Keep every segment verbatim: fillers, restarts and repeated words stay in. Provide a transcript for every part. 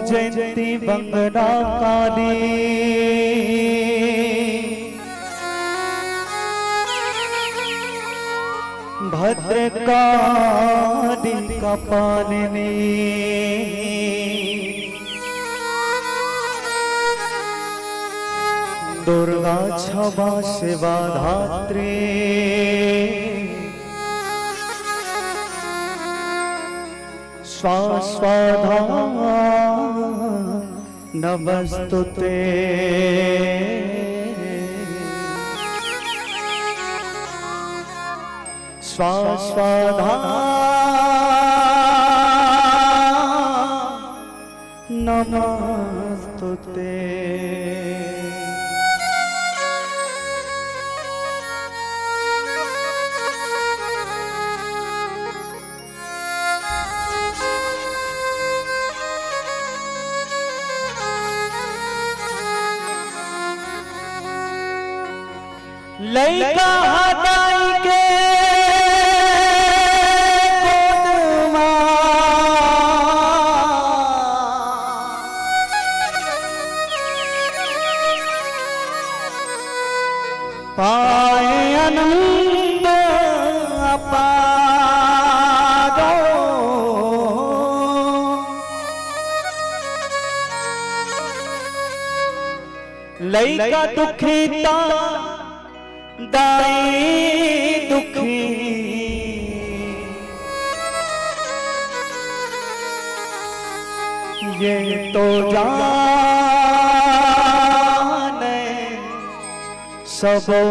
जयंती मंगला काली, भद्रकाली कपालिनी, दुर्गा क्षमा शिवा धात्री, स्वाहा स्वाहा नमस्तुते। स्वाहा स्वाहा नमस्तुते। लइका ह दाई के गोद मा। पाए आनंद अपारो। लइका दुखी ता दाई दुखी। ये तो जाने सबो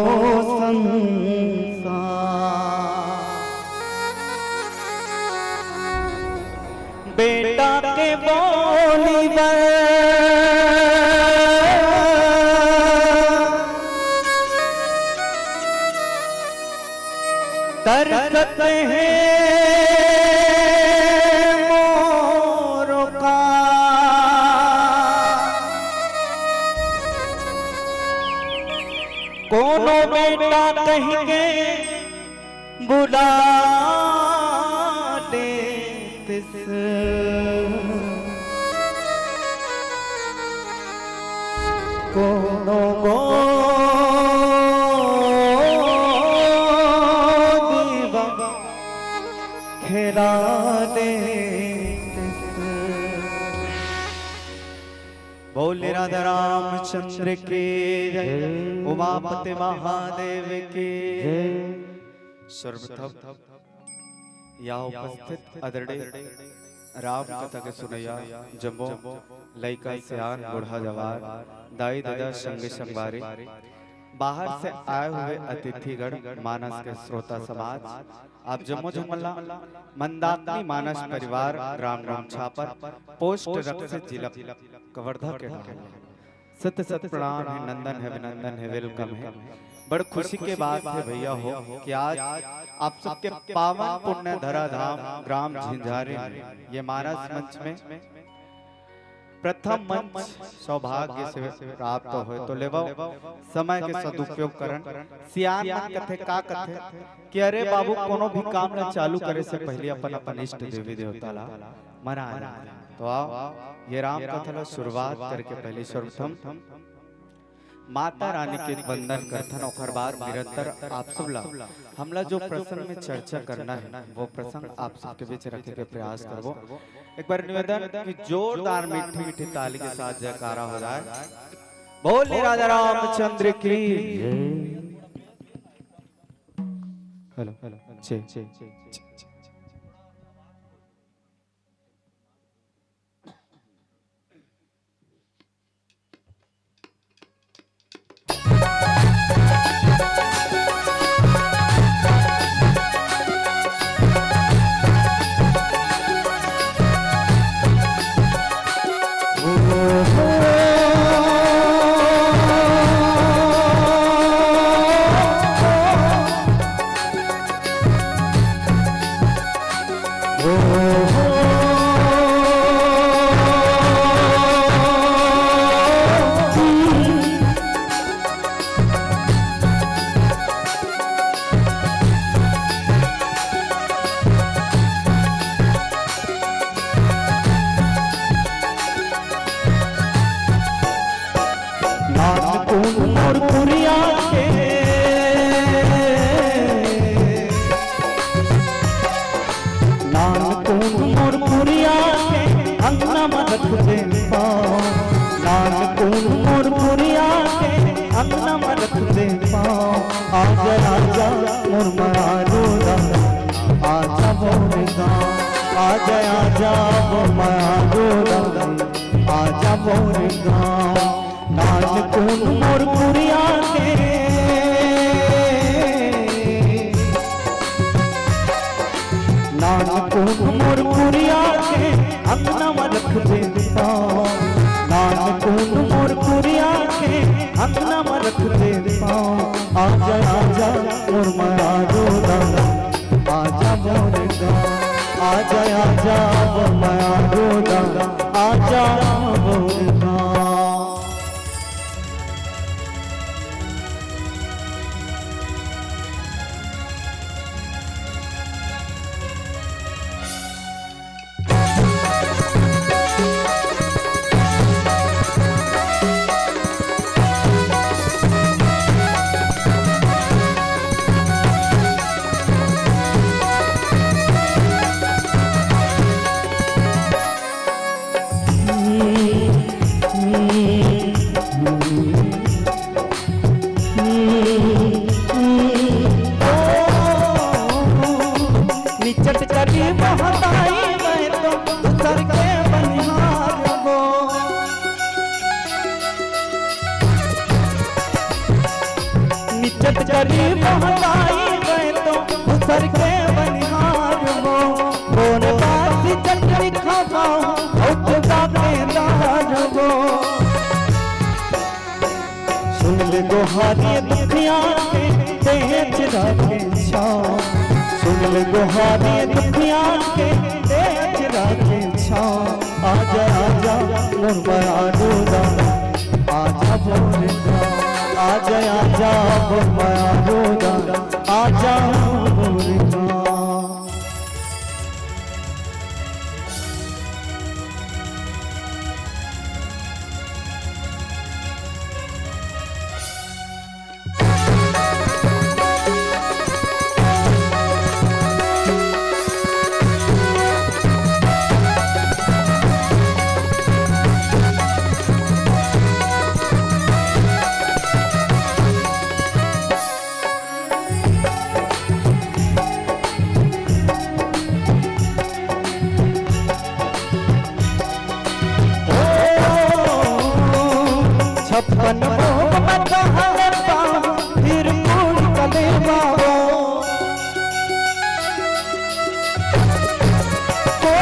संसार। बेटा के बोली बर तरसत हे मोरो का। कोनो बेटा कहिके बुला लेतिस। कोनो गोदी मा खेला लेतिस। बोले राधा रामचंद्र की जय, उमापति महादेव की जय। सर्वप्रथम यहाँ उपस्थित आदरणीय राम कथा के सुनैया जम्मो लइका, सियान, बूढ़ा, जवान, दाई, ददा, संगी, संगवारी, बाहर से आए हुए अतिथिगण, मानस के श्रोता समाज, आप जम्मो झन मन ला मंदाकिनी मानस परिवार ग्राम रामछापर, पोस्ट रक्सी, जिला कवर्धा के डहार ले सत सत प्रणाम हे, नंदन हे, अभिनंदन हे, welcome हे। बड़ खुशी के बात हे भैया हो कि आज आप सबके पावन पुण्य धराधाम ग्राम झिंझारी में ये मानस मंच में प्रथम मंच सौभाग्य से प्राप्त होय। तो लेवव, समय के सदुपयोग करन। सियान मन कथे, का कथे कि अरे बाबू, कोनो भी काम ला चालू करे से पहले अपन अपन इष्ट देवी देवता ला मना ले। तो आओ, ये राम कथा ला शुरुआत करे के पहले सर्वप्रथम माता रानी के वंदन करथन, ओकर बाद निरंतर आप सब ला हमला जो प्रसंग में चर्चा करना हे, वो प्रसंग आप सबके बीच रखे के प्रयास करबो। एक बार निवेदन कि जोरदार मीठी मीठी ताली के साथ जयकारा हो जाए। बोले राजा रामचंद्र की। हेलो, हेलो, छे, छे, छे, छे। अंगना म रख दे पाँव। आजा, आजा, मोर मयारू दादा, आजा मोर गाँव। आजा, आजा, मोर मयारू दादा, आजा मोर गाँव। नानकुन मोर कुरिया के, नानकुन मोर कुरिया के, अंगना म रख दे पाँव। नानकुन मोर कुरिया के, अंगना म रख दे पाँव। आजा, आजा, मोर मयारू दादा, आजा मोर गाँव। आजा, आजा, मोर मयारू दादा, आजा मोर गाँव। निचट करी महताई मैं तो दूसर के बनिहार वो। निचट करी महताई मैं तो दूसर के बनिहार वो। कौन बात चटनी खावा, औ के दातेदार वो। सुन ले गोहारी दुखिया के, तेज राखे छाँव। सुन ले गोहारी दुखिया के, तेज राखे छाँव। आजा, आजा, मोर मयारू दादा, आजा मोर गाँव। आजा, आजा, मोर मयारू दादा, आजा मोर गाँव। छप्पन भोग में तोहरे पाँव, फिर कूड़ कलेवा वो। ओ,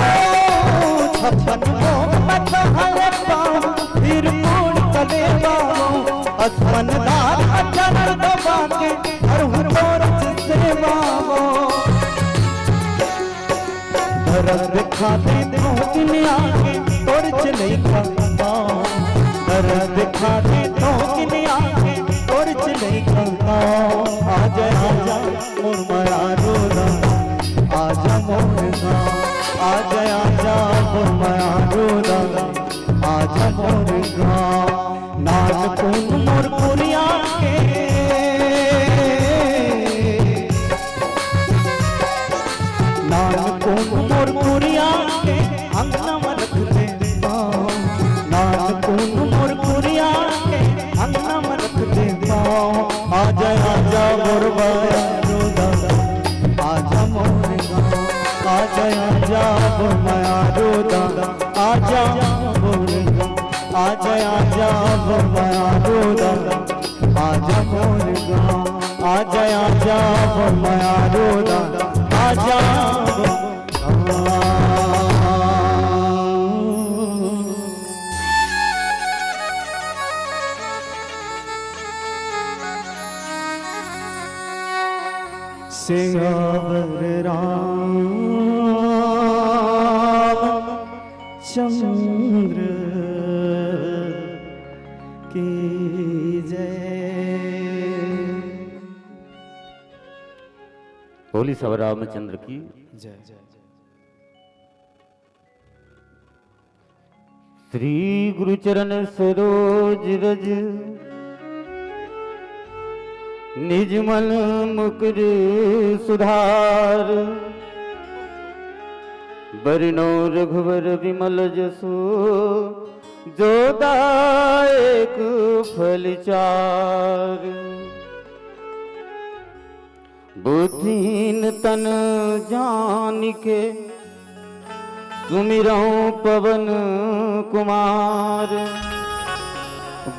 छप्पन भोग में तोहरे पाँव, फिर कूड़ कलेवा वो। असमन दार अचर दबा के, हर हूँ तोर सेवा वो। दरद खाते तो दुनिया के तोर चले खंदा। दरद खाते तो दुनिया के तोर चले खंदा। आजा, आजा, मोर मयारू दादा, आजा मोर गाँव। आजा, आजा, मोर मयारू दादा, आजा मोर गाँव। नानकुन मोर कुरिया के, नानकुन मोर कुरिया के, अंगना म रख दे पाँव। नानकुन मोर कुरिया के, अंगना म रख दे पाँव। आजा, आजा, मोर मयारू दादा, आजा मोर गाँव। आजा, आजा, मोर मयारू दादा, आजा मोर गाँव। आजा, आजा, मोर मयारू दादा, आजा मोर गाँव। आजा, आजा, मोर मयारू दादा, आजा मोर गाँव। सियावर राम चंद्र की जय। बोली सब रामचंद्र की जय। श्री गुरु चरण सरोज रज, निज मन मुकुर सुधार। बरनउँ रघुबर विमल जसु, जोदा एक फल चार। बुद्धिहीन तन जान के सुमिरौं पवन कुमार।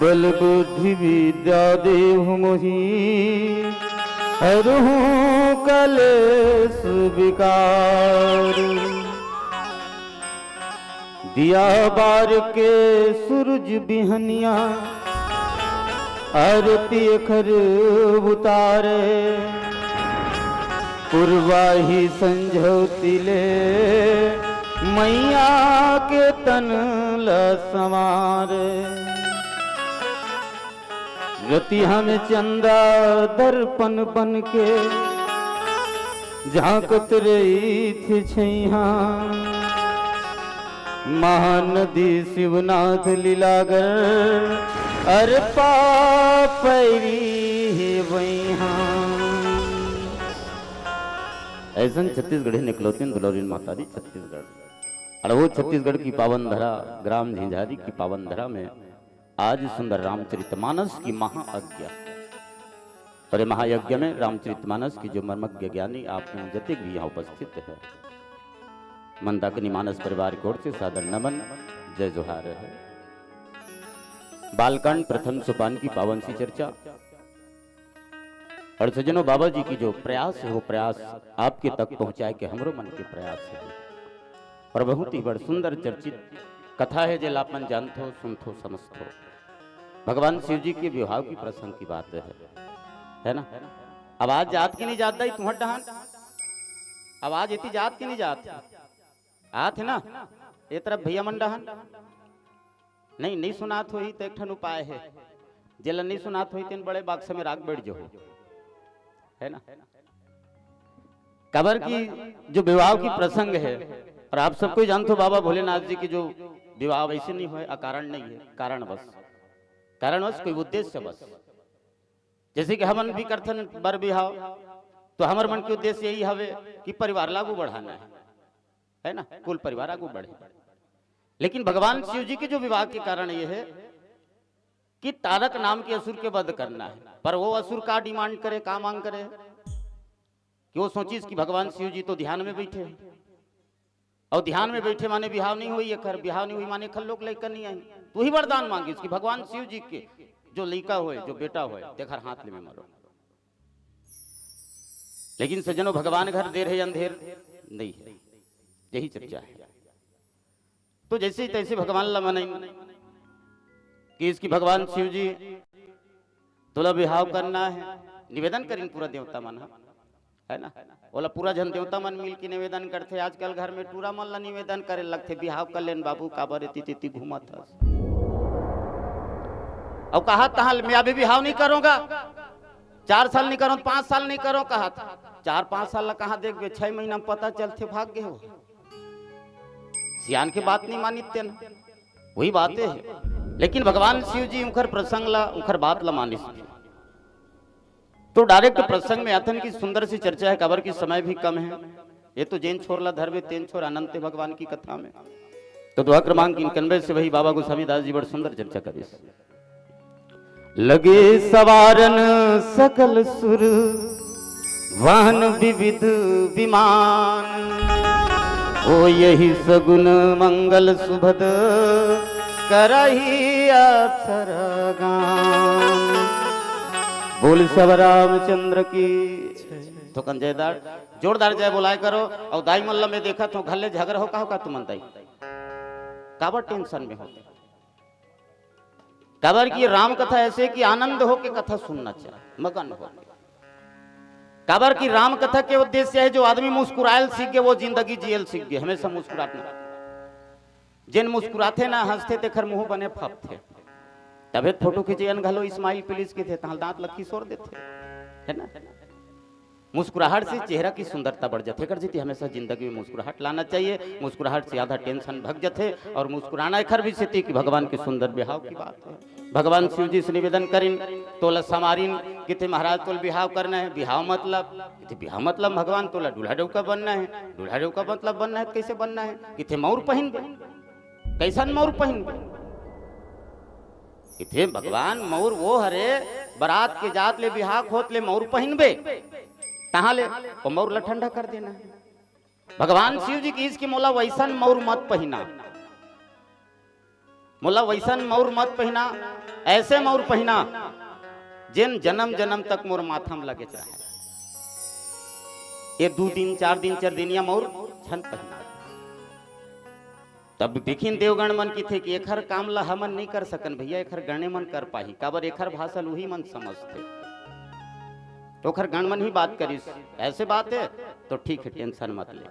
बल बुद्धि विद्या देहु मोहि, हरहु कलेस विकार। दिया बार के सूरज बिहनिया, आरती एखर उतारे। पुरवाही संझौती ले, मैया के तन ल संवारे। रतिहा में चंदा दर्पण बन के झांकत रहिथे छइहा। महानदी शिवनाथ लीलागर अरपा पैरी हे बइहा। अइसन छत्तीसगढ़ी निकलौतिन दुलौरिन महतारी छत्तीसगढ़। अरे वो छत्तीसगढ़ की पावन धरा, ग्राम झिंझारी की पावन धरा में आज सुंदर रामचरितमानस की महायज्ञ। और ये महायज्ञ में रामचरितमानस की जो मर्मज्ञ ज्ञानी आप में जतिक भी यहाँ उपस्थित है, मंदाकिनी मानस परिवार की ओर से सादर नमन, जय जोहार है। बालकांड प्रथम सोपान की पावन सी चर्चा। और सज्जनों, बाबा जी की जो प्रयास है, वो प्रयास आपके तक पहुंचाए के हमरो मन के प्रयास है। और बहुत ही बड़ सुंदर चर्चित कथा है, जेला आप मन जानथो, सुनथो, समझथो। भगवान शिव जी के विवाह की प्रसंग की बात है, है ना? आवाज जात कि नहीं जात दाई तुम्हर डहान? आवाज एती जात कि नहीं जात? आत है ना? ए तरफ भैया मन डहान? नहीं, नहीं सुनात होही तो एक ठन उपाय है, जेला नहीं सुनात होही तेन बड़े बक्सा में राख बैठ जाओ, है ना? काबर कि जो विवाह की प्रसंग है, और आप सबको ही जानते हो बाबा भोलेनाथ जी की जो विवाह वैसे नहीं होय, अकारण नहीं है, कारणवश, कारणवश कोई उद्देश्य बस। जैसे कि हमन भी करथन बर विवाह, तो हमर मन के उद्देश्य यही हवे कि परिवार ला आगू बढ़ाना है, है ना, कुल परिवार आगू बढ़े। लेकिन भगवान शिव जी के जो विवाह के कारण ये है कि तारक नाम के असुर के वध करना है, पर वो असुर का डिमांड करे, का मांग करे कि वो सोचिस कि भगवान शिव जी तो ध्यान में बैठे हैं, और ध्यान में बैठे माने बिहाव नहीं हुई, एकर बिहाव नहीं हुई माने एकर लोग लइका नहीं आई। तो ही वरदान मांगिस कि भगवान शिव जी के जो लइका होय, जो बेटा होय, तेखर हाथ ले में मरो। लेकिन सज्जनों, भगवान घर देर है अंधेर नहीं है, यही चर्चा है। तो जैसे ही तैसे भगवान ला मनाइन कि इसकी भगवान शिव जी तोला बिहाव करना है, निवेदन करिन पूरा देवता मन ह, है ना? ओला पूरा झन देवता मन मिल के निवेदन करथे। आजकल घर में टूरा मन ला निवेदन करे लगथे, "बिहाव कर लेन बाबू, काबर एती तेती घूमत हस?" अउ कहा तहाँ ले, "मैं अभी बिहाव नहीं करूंगा, चार साल नहीं करूं, पांच साल नहीं करूं," कहा था। चार पांच साल ला कहाँ देखबे, छह महीना में पता चलथे भाग गए हो। सियान के बात नहीं मानित तेन, वही बातें है। लेकिन भगवान शिव जी उनकर प्रसंग ला, उनकर बात ला मानिस। तो डायरेक्ट प्रसंग में आथन की सुंदर सी चर्चा है, काबर की समय भी कम है। ये तो जेन छोर ला धरबे तेन छोर अनंत है भगवान की कथा में। तो दोहा क्रमांक इक्यानवे से वही बाबा गोस्वामी दास जी बड़ सुंदर चर्चा करिस। लगे सवारन सकल सुर वाहन विविध विमान, हो यही सगुन मंगल सुभद करही अक्षर गान। बोल सब रामचंद्र की। थोकन जयदार, जोरदार जय बोलाय करो। अउ दाई मन ल मैं देखत हूँ, घर ले झगड़ा हो का, हो का तुमन दाई? काबर टेंशन में हो? काबर कि राम कथा ऐसे कि आनंद होके कथा सुनना चाहिए, मगन होके। काबर कि राम कथा के उद्देश्य है, जो आदमी मुस्कुरायल सीख गए, वो जिंदगी जियल सीख गए, हमेशा मुस्कुरात ना। जेन मुस्कुराथे ना, हंसथे, तेखर मुंह बने फपथे। तभे फोटो खींचे अन घलो smile please कहिथे, तहां दांत ल खिसोर देथे, है ना? मुस्कुराहट से चेहरा की सुंदरता बढ़ जाथे। एकर सेती हमेशा जिंदगी में मुस्कुराहट लाना चाहिए। मुस्कुराहट से आधा टेंशन भग जाथे। और मुस्कुराना एकर भी सेती कि भगवान के सुंदर बिहाव की बात है। भगवान शिव जी से निवेदन करिन, तोला समारिन, किथे महाराज तोला बिहाव करना है, बिहाव मतलब, किथे बिहाव मतलब भगवान तोला दूल्हा डउका बनना है, दूल्हा डउका मतलब बनना है, कैसे बनना है, किथे मौर पहिन, कैसन मौर पहिन, कथे भगवान, मउर वो हरे, बरात के जात ले, बिहाव होत ले मउर पहिनबे, तहाँ ले वो मउर ला ठंडा कर देना हे। भगवान शिव जी कहिस कि मोला वइसन मउर मत पहिना, मोला वइसन मउर मत पहिना, अइसे मउर पहिना, जेन जनम जनम तक मोर माथा म लगेच रहय। ये दू दिन, चार दिन, चरदिनिया मउर झन पहिना। तब देखिन देवगण मन कथे कि एखर काम ला हमन नइ कर सकन भइया, एखर गणे मन कर पाही, काबर एखर भाषा ल उही मन समझथे। तो ओखर गण मन ही बात करिस, अइसे बात हे तो ठीक हे, tension मत ले,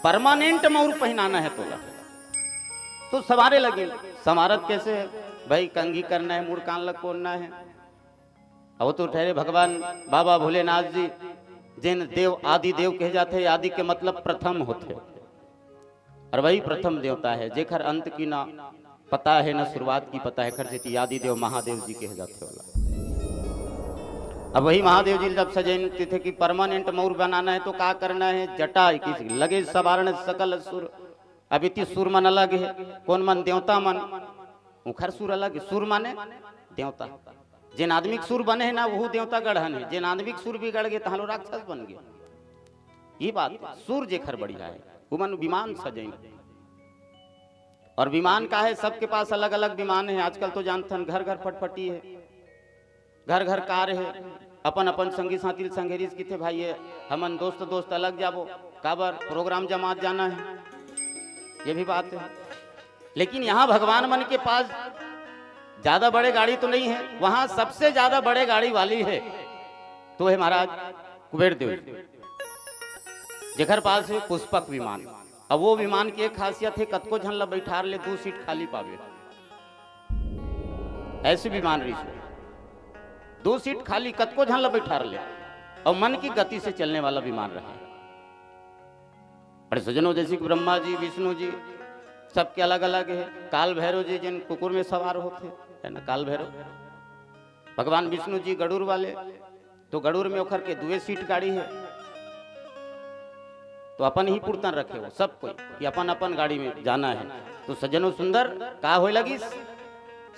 permanent मउर पहिनाना हे तोला। तो संवारे लगिन, संवारत कइसे हे भई, कंघी करना हे, मुड़ कान ला कोरना हे। अब वो तो ठहरे भगवान बाबा भोलेनाथ जी, जेन देव आदि देव कहे जाथे, आदि के मतलब प्रथम होथे। अउ वही प्रथम देवता हे, जेखर अंत की ना पता हे, ना शुरुआत की पता हे, एखर सेती आदि देव महादेव जी कहे जाथे ओला। अब वही महादेव जी जब सजइन कथे कि permanent मउर बनाना हे तो का करना हे, जटा किस लगे सवारण सकल सुर, अब एती सुर मन अलग हे, कोन मन देवता मन, उखर सुर अलग हे, सुर माने देवता। जेन आदमी के सुर बने हे ना, वहू देवता गढ़न हे, जेन आदमी के सुर बिगड़ गे, तहाँ ले राक्षस बन गे। ये बात, सुर जेखर बढ़िया हे, उमन विमान सजइन। अउ विमान का हे, सबके पास अलग-अलग विमान हे। आजकल तो जानथन, घर-घर फटफटी हे, घर-घर कार हे। अपन-अपन संगी साथी ल संघेरिस कथे, "भाई, ये हमन दोस्त-दोस्त अलग जाबो, काबर program जमात जाना हे।" ये भी बात हे। लेकिन यहाँ भगवान मन के पास ज्यादा बड़े गाड़ी तो नहीं है, वहां सबसे ज्यादा बड़े गाड़ी वाली है तो है महाराज कुबेर देव जी, जेकर पास है पुष्पक विमान। अब वो विमान की एक खासियत है, कतको झन ला बैठार ले, दो सीट खाली पावे, ऐसे विमान रही। दो सीट खाली, कतको झन ला बैठार ले, और मन की गति से चलने वाला विमान रहे। बड़े सजनों, जैसे कि ब्रह्मा जी, विष्णु जी, सबके अलग-अलग है। काल भैरव जी जिन कुकुर में सवार होते, है ना, काल भैरव। भगवान विष्णु जी गरुड़ वाले, तो गरुड़ में ओखर के दुए सीट गाड़ी है। तो अपन ही पुरतन रखे हो सब कोई कि अपन अपन गाड़ी में जाना है। तो सजनों सुंदर, का होए लगिस?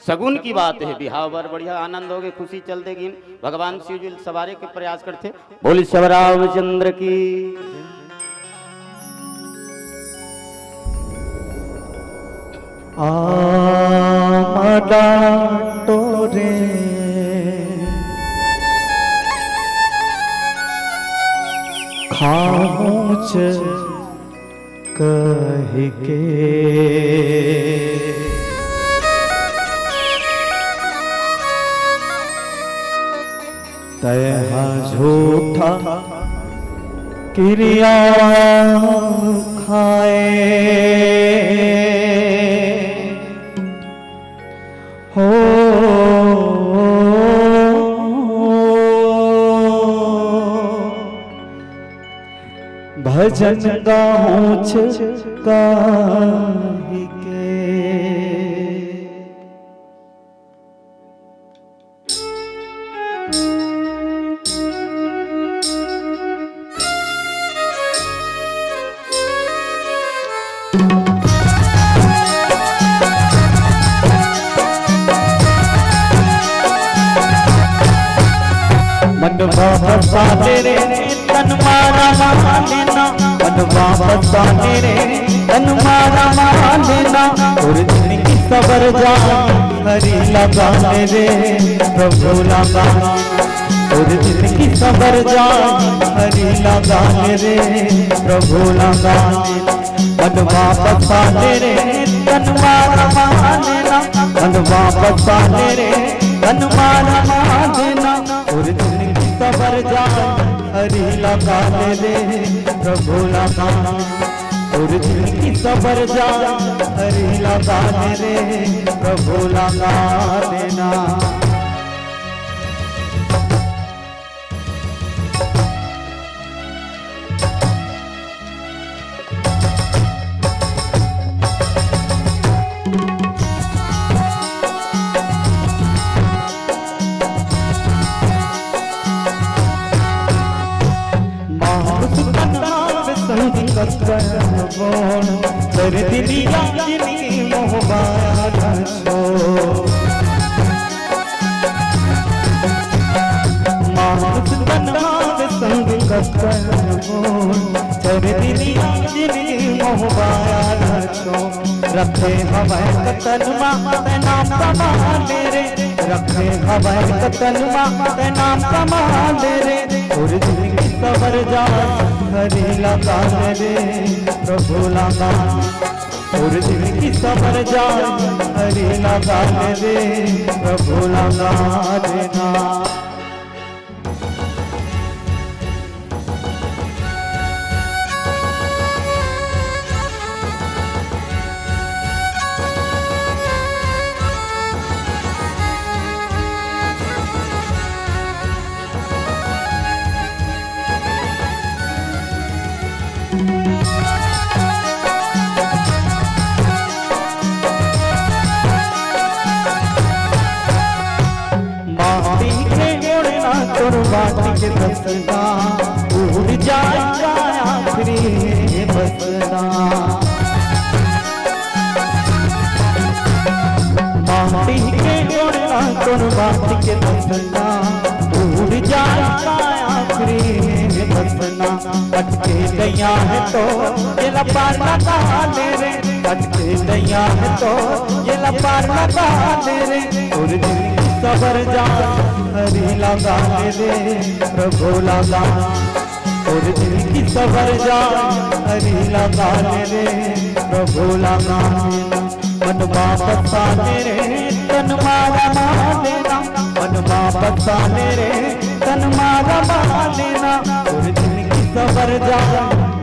सगुन की बात है, बिहाव बर बढ़िया आनंद होगे, खुशी चल देगिन। भगवान शिव जी सवारे के प्रयास करथे। बोल शिव रामचंद्र की। आमा डांटो रे खाहूं च कहिके। तैं हा झूठा किरिया खाए हो। भजन गाहूं च कहिके। मन वापस आ ले रे, तन मारा मान लेना। मन वापस आ ले रे, तन मारा मान लेना। और जिंदगी सवर जा, हरी लगा ले रे, प्रभु लगा। और जिंदगी सवर जा, हरी लगा ले रे, प्रभु लगा। मन वापस आ ले रे, तन मारा मान लेना। मन वापस आ ले रे, तन मारा मान लेना। और जिंदगी सवर जा, हरी लगा ले रे, प्रभु लगा। और जिंदगी सवर जा, हरी लगा ले रे, प्रभु लगा लेना। मानुष तन नाम सही कत्तन बोल, कर दिलिया जिनकी मोहबाया न छोड़। कल मोर चर दिनिया जिनगी मोहबाया रखो। रखे हवै तन मा तै नाम कमाले रे, रखे हवै तन मा तै नाम कमाले रे। और जिनगी सवर जा हरी लगा ले रे, प्रभु लगा। और जिनगी सवर जा हरी लगा ले रे, प्रभु लगा देना। माटी के ओढ़ना तोर माटी के दसना, उड़ जाए का आखिरी बसना। माटी के ओढ़ना तोर माटी के दसना, उड़ जाए का आखिरी बसना। अटके गया है तो ये ला पार लगा ले रे, अटके गया है तो ये ला पार लगा ले रे। और जिनगी सबर जा हरी लगा ले रे, प्रभु लगा। और जिनगी सबर जा हरी लगा ले रे, प्रभु लगा। मन मा बसा ले रे, तन मा रमा लेना। मन मा बसा ले रे, तन मा रमा लेना। और जिनगी सबर जा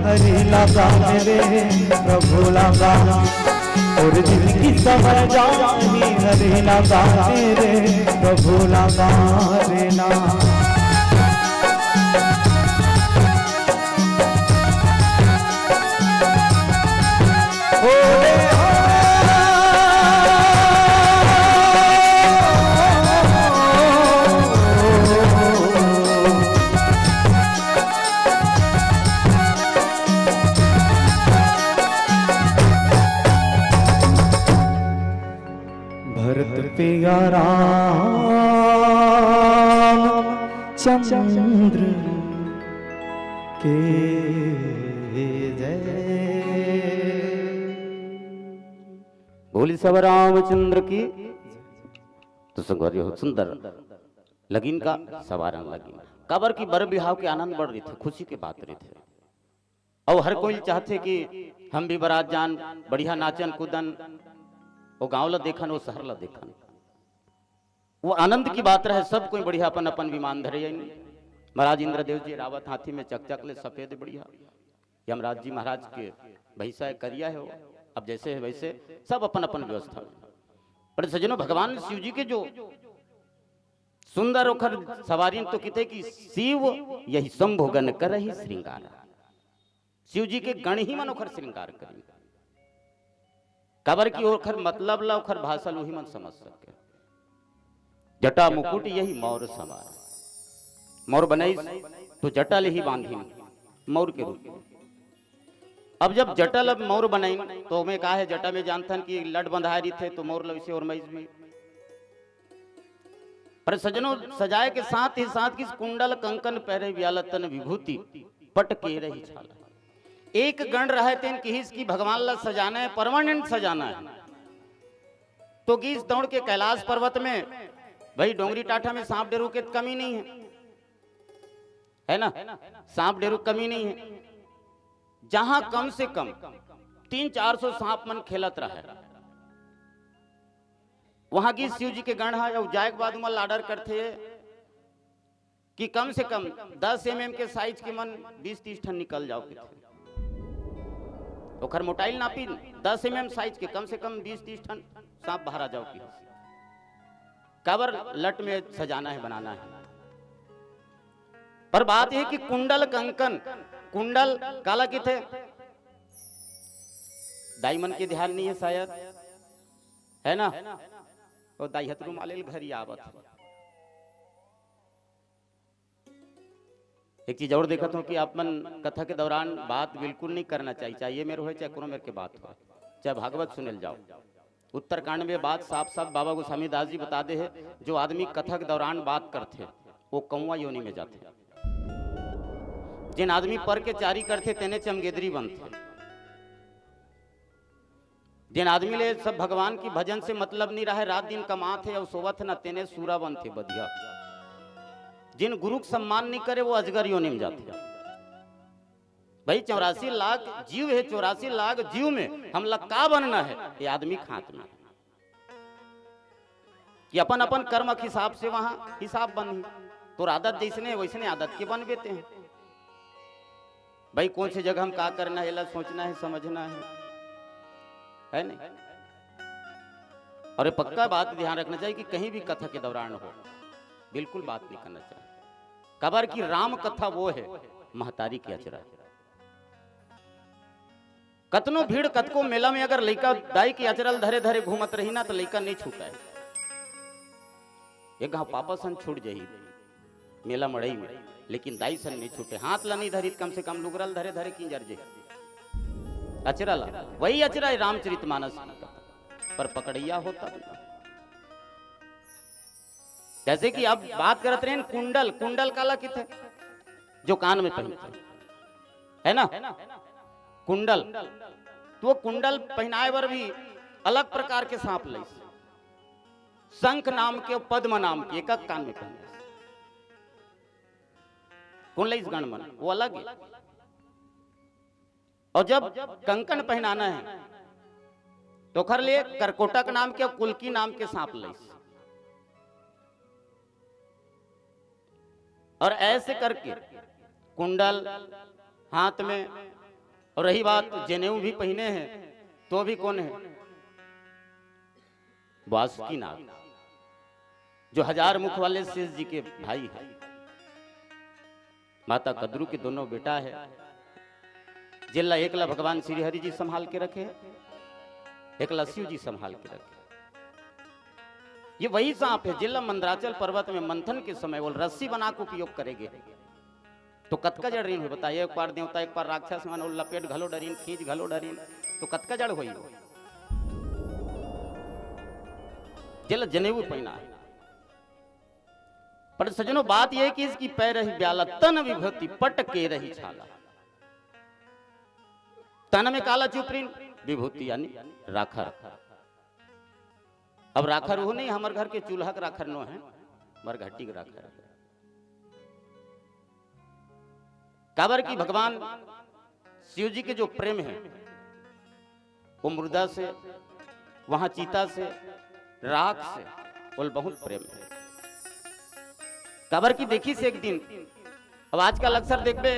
हरी लगा ले रे, प्रभु लगा। और जिनगी सबर जा हरी लगा ले रे, प्रभु लगा लेना। भरत पिया राम चंद्र के जय। बोली सब रामचंद्र की। तो संगवारी हो, सुंदर लगिन का सवारन लगिन। काबर की बर बिहाव के आनंद बढ़ रही थे, खुशी के बात रही थे। अउ हर कोई चाहथे कि हम भी बरात जान, बढ़िया नाचन कूदन, वो गांव ला देखन, वो शहर ला देखन। वो आनंद की बात रहे, सब कोई बढ़िया अपन अपन विमान धरे आइन। महाराज इंद्रदेव जी रावत हाथी में चकचक ले सफेद बढ़िया, यमराज जी महाराज के भैंसा है, करिया है वो, अब जैसे है वैसे, सब अपन अपन व्यवस्था में। पर सज्जनों, भगवान शिव जी के जो सुंदर ओखर सवारी तो किते कि शिव यही शंभु गण करही श्रृंगार। शिव जी के गण ही मन ओखर श्रृंगार करी। काबर कि ओखर मतलब ला, ओखर भाषा ल उही मन समझ सके। जटा मुकुट यही मौर सवार। मौर बनाइस तो जटा ले ही बांधिन, मौर के रूप में। अब जब जटा ल मौर बनाइन तो ओमे का है, जटा में जानथन कि लट बंधाए रहिथे तो मौर ल वैसे ओरमाइस भी। पर सज्जनों, सजाए के साथ ही साथ किस कुंडल कंकन पहरे व्याल तन विभूति पट के रही छाला। एक गण रहे तेन किहिस कि भगवान ला सजाना है, परमानेंट सजाना है। तो गीस दौड़ के कैलाश पर्वत में, भाई डोंगरी टाठा में सांप डेरू के कमी नहीं है, है ना? सांप डेरू कमी नहीं है। जहां कम से कम तीन चार सौ सांप मन खेलत रहे, वहां गीस शिव जी के गण है। अउ जाए के बाद उमन ला ऑर्डर करथे कि कम से कम दस एमएम के साइज के मन बीस तीस ठन निकल जाओ कथे। ओखर मोटाई ल नापिन, दस एमएम साइज के कम से कम बीस तीस ठन सांप बाहर आ जाओ कथे। काबर लट में सजाना है, बनाना है। पर बात ये कि कुंडल कंकन, कुंडल काला किथे? दाई मन के ध्यान नहीं है शायद, है ना? वो दाई हतरू माले ल घरी आवत। एक चीज और देखत हूँ कि आप मन कथा के दौरान बात बिल्कुल नहीं करना चाहिए, चाहे ये मेरे होए, चाहे कोनो मेरे के बात होए, चाहे भागवत सुने ल जाओ। उत्तरकांड में बात साफ साफ बाबा गोस्वामी दास जी बता दे है, जो आदमी कथा के दौरान बात करथे, वो कौआ योनि में जाथे। जेन आदमी पर के चारी करथे, तेने चमगेदरी बनथे। जेन आदमी ले सब भगवान की भजन से मतलब नहीं रहे, रात दिन कमात हे अउ सोवत हे ना, तेने सूरा बनथे बधिया। जिन गुरु के सम्मान नहीं करे, वो अजगर योनि में जाथे। भाई, चौरासी लाख जीव हे, चौरासी लाख जीव में हमला का बनना हे, ये आदमी के हाथ में हे। कि अपन अपन कर्म के हिसाब से वहां हिसाब बनही। तोर आदत जैसने हे, वैसने आदत के बनबे तें। भाई, कौन से जगह में का करना हे, एला सोचना हे, समझना हे, है नहीं? और ये पक्का बात ध्यान रखना चाहिए कि कहीं भी कथा के दौरान हो, बिल्कुल बात नहीं करना चाहिए। काबर कि राम कथा वो हे, महतारी के अचरा। कतनो भीड़, कतको मेला में अगर लइका दाई के अचरा ल धरे धरे घूमत रही ना, त लइका नहीं छूटय। एक घाव पापा सन छूट जाही मेला मड़ई में, लेकिन दाई सन नहीं छूटे। हाथ ला नहीं धरी, कम से कम लुगरा ल धरे धरे किंजर जे अचरा ला। वही अचरा हे रामचरित मानस की कथा, पर पकड़ैया होता नहीं। जैसे कि अब बात करत रहेन कुंडल, कुंडल काला किथे? जो कान में पहनथे, है ना, कुंडल। तो वो कुंडल पहनाए बर भी अलग प्रकार के सांप लइस, शंख नाम के, पद्म नाम के, एक एक कान में पहने। कौन लइस गण मन, वो अलग हे। और जब कंकन पहनाना हे, तो ओखर लिए करकोटक नाम के, कुलकी नाम के सांप लइस। और ऐसे करके कुंडल हाथ में, और रही बात जनेऊ भी पहने हे, तो भी कौन हे? बासुकी नाग, जो हजार मुख वाले शेष जी के भाई हे। माता कदरू के दोनों बेटा हे, जेला एक ला भगवान श्री हरि जी संभाल के रखे हे, एक ला शिव जी संभाल के रखे। ये वही सांप हे, जेला मंदराचल पर्वत में मंथन के समय वो रस्सी बना के उपयोग करे गे। तो कतका जड़ रहिन होही बताइए, एक पार देवता, एक पार राक्षस मन, वो लपेट घलो डरिन, खींच घलो डरिन, तो कतका जड़ होही वो? जेला जनेऊ पहिना हे। पर सजनो, बात ये कि इसकी पै रही ब्याला, तन विभूति पट के रही छाला। तन में काला चुपरिन, विभूति यानी राखर। अब राखर वो नहीं, हमर घर के चूल्हा के राखर नो हे, मरघटी के राखर हे। काबर कि भगवान शिव जी के जो प्रेम हे, वो मुर्दा से, वहां चीता से, राख से, ओला बहुत प्रेम हे। काबर कि देखिस एक दिन, अब आजकल अक्सर देखबे,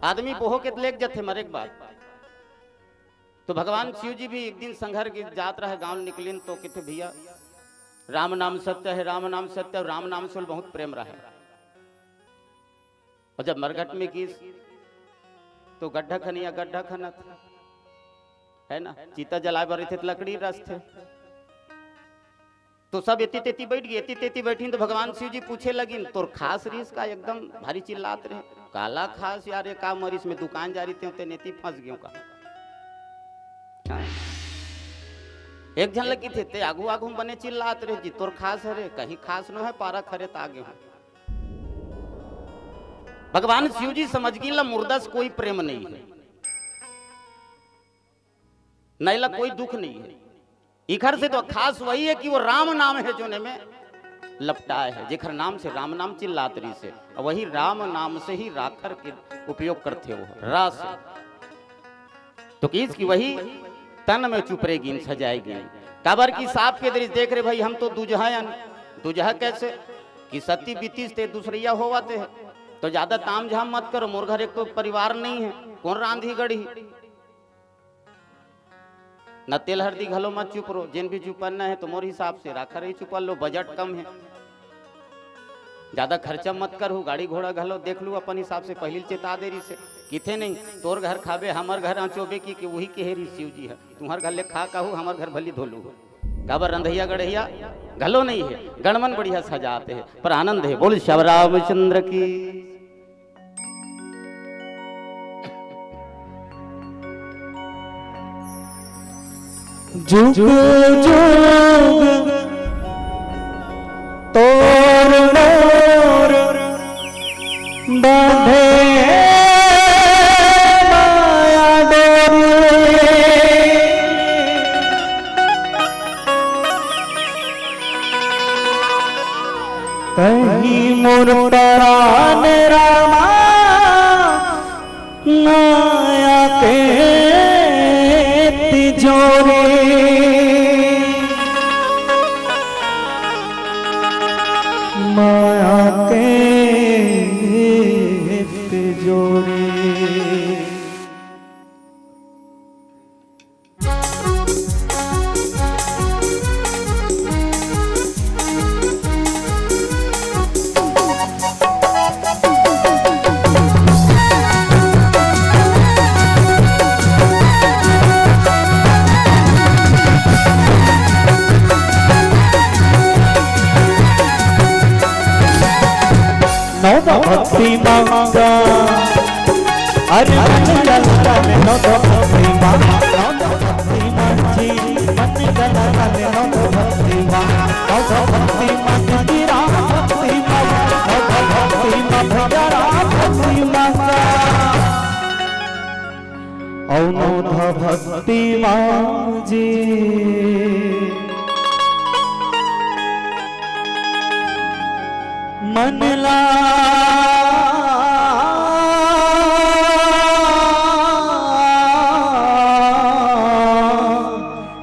आदमी बोहो के लेग जथे मरे के बाद। तो भगवान शिव जी भी एक दिन संघर के जात रहे, गांव निकलिन तो किथे, "भैया, राम नाम सत्य हे, राम नाम सत्य हे।" और राम नाम से ओला बहुत प्रेम रहे। और जब मरघट में गिस, तो गड्ढा खनिया गड्ढा खनत, है ना, चीता जलाए बर रहिथे त लकड़ी रचथे। तो सब एती तेती बैठ गे, एती तेती बैठिन तो भगवान शिव जी पूछे लगिन, "तोर खास रिहिस का, एकदम भारी चिल्लात रहे?" "काला खास यार, ये का मरिस, मैं दुकान जा रहितेंव, तेन एती फंस गेंव का।" हाँ। एक झन ल किथे, "ते आगू आगू में बने चिल्लात रहे जी, तोर खास हरे, कहीं खास नो हे, पारा खरे त आ गेंव।" भगवान शिव जी समझ गिन ला मुर्दा से कोई प्रेम नहीं हे, नहीं ला कोई दुख नहीं हे। इखर से तो खास वही हे कि वो राम नाम हे जोने में लपटाए हे, जेखर नाम से राम नाम चिल्लात रहिसे, और वही राम नाम से ही राखर के उपयोग करथे वो रास। तो किस की वही तन में चुपरे गिन सजाए गिन। काबर की सांप के दृष्टि देख रहे भाई, हम तो दुजहा अन, दुजहा कैसे कि सती बीतीस ते दूसरैया होवत हे, तो ज्यादा ताम झाम मत करो, मोर घर एक तो परिवार नहीं हे, कौन रांधी गढ़ी। न तेल हरदी घलो मत चुपरो, जेन भी चुपरना हे तो मोर हिसाब से राखर ही चुपर लो, बजट कम हे, ज्यादा खर्चा मत करहू, गाड़ी घोड़ा घलो देख लू अपन हिसाब से, पहिली चेता दे रहिसे, किथे नहीं, "तोर घर खाबे, हमर घर अचोबे" कि, कि वही कहे रहिस शिव जी हे, "तुम्हर घर ले खा कहू, हमर घर भली धोलू हो।" काबर रंधैया गढ़ैया घलो नहीं हे, गणमन बढ़िया सजात हे, पर आनंद हे। बोल श्याम रामचंद्र की। जुग जुग तोर मोर बांधे कहीं मोर परान रामा, माया के तिजोरी, माया के तिजोरी। नौदा भक्ति मांगा, अरे मन ललका में नौदा भक्ति मांगा, नौदा भक्ति मांग जी, मन ललका में नौदा भक्ति मांगा, नौदा भक्ति मांग जी, राम भक्ति मांगा, नौदा भक्ति मांग भैया राम भक्ति मांगा। औ नौधा भक्ति मांजी मन ला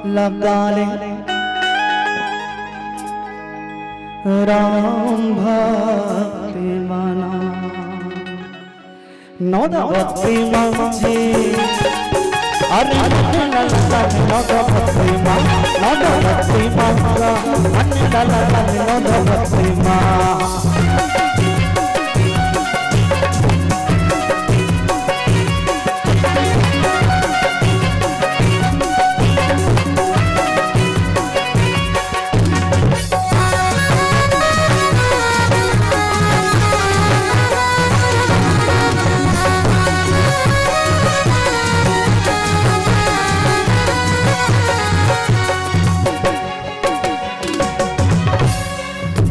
लगा ले राम भक्ति मना। नौदा भक्ति मांजी, अरे नौदा भक्ति मांग, नौदा भक्ति मांग, नौदा भक्ति मांग।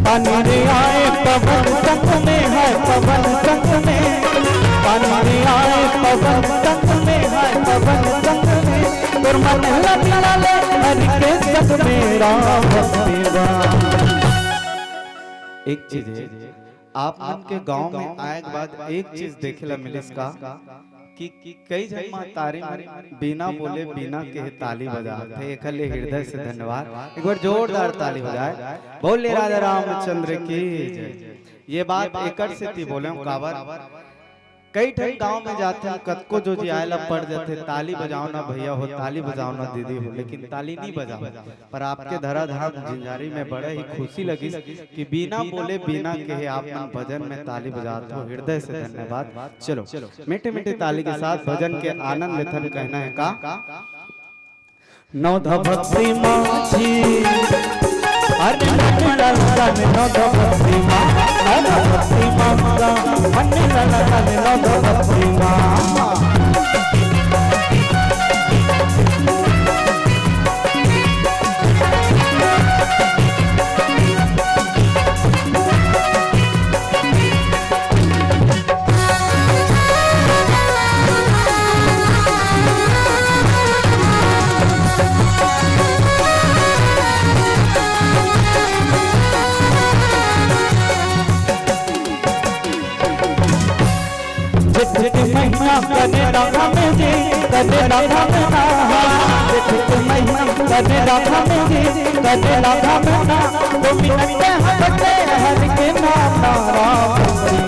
पानी रे आए पवन संग में, है पवन संग में। पानी रे आए पवन संग में, है पवन संग में। तोर मन लग लाले हरि के संग में राम भक्ति बा। एक चीज है, आप मन के गांव में आए के बाद एक चीज देखे ला मिलिस का कि कई झन महतारी मन बिना बोले, बिना कहे ताली बजात हे। एकर ले हृदय से धन्यवाद, एक बार जोरदार ताली बजाए। बोले राजा रामचंद्र की जय। ये बात एकर सेती बोले हूँ, काबर कई ठन गांव में जाथे, कतको जो जियाए ला पड़ जाथे, "ताली बजाओ ना भैया हो, ताली बजाओ ना दीदी हो", लेकिन ताली नहीं बजाओ। पर आपके धराधाम झिंझारी में बड़ा ही खुशी लगिस कि बिना बोले, बिना कहे आप मन भजन में ताली बजात हो, हृदय से धन्यवाद। चलो, मीठे मीठे ताली के साथ भजन के आनंद लेथन, कहना है का? नौधा भक्ति मांजी, अरे मन ललका में नौधा भक्ति मांग, नौधा भक्ति मांग, मन ललका में नौधा भक्ति मांग। जेठ के महीना करे राधा में जी, करे राधा में ना। जेठ के महीना करे राधा में जी, करे राधा में ना। दो मिनट में हंसते हर के नाम ना राम जी।